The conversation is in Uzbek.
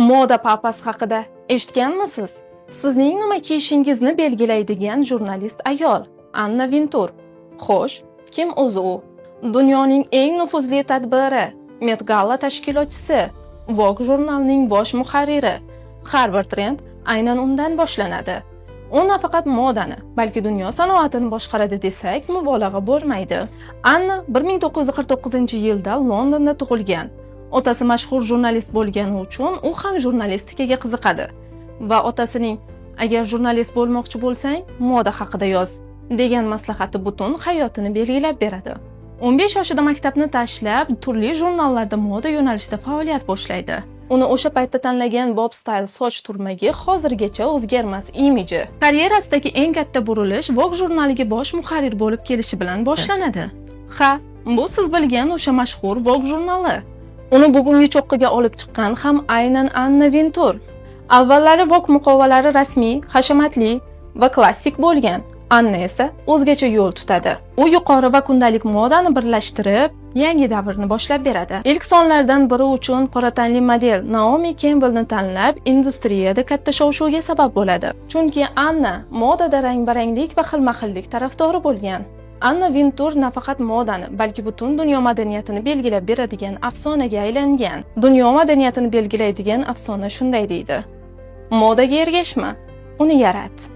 Moda papasi haqida eshitganmisiz? Sizning nima kiyishingizni belgilaydigan jurnalist ayol Anna Vintur. Xo'sh, kim o'zi u? Dunyoning eng nufuzli tadbiri, Met Gala tashkilotchisi, Vogue jurnalining bosh muharriri. Har bir trend aynan undan boshlanadi. U nafaqat modani, balki dunyo sanoatini boshqaradi desak, mubolag'a bo'lmaydi. Anna 1949-yilda Londonda tug'ilgan. Otasi mashhur jurnalist bo'lgani uchun u ham jurnalistikaga qiziqadi va otasining "Agar jurnalist bo'lmoqchi bo'lsang, moda haqida yoz" degan maslahati butun hayotini belgilab beradi. 15 yoshida maktabni tashlab, turli jurnallarda moda yo'nalishida faoliyat boshlaydi. Uni o'sha paytda tanlagan bob style soch turmagi hozirgacha o'zgarmas imiji. Karyerasidagi eng katta burilish Vogue jurnaliga bosh muharrir bo'lib kelishi bilan boshlanadi. Ha, bu siz bilgan o'sha mashhur Vogue jurnali. Uni bugungi cho'qqiga olib chiqqan ham aynan Anna Vintur. Avvallari Vogue muqovalari rasmiy, hashamatli va klassik bo'lgan. Anna esa o'zgacha yo'l tutadi. U yuqori va kundalik modani birlashtirib, yangi davrni boshlab beradi. Ilk sonlardan biri uchun qora tanli model Naomi Campbellni tanlab, industriyada katta shov-shuvga sabab bo'ladi. Chunki Anna modada rang-baranglik va xilma-xillik tarafdori bo'lgan. Anna Vintur nafaqat modani, balki butun dunyo madaniyatini belgilab beradigan afsonaga aylangan. Dunyo madaniyatini belgilaydigan afsona shunday deydi: "Modaga ergashma, uni yarat."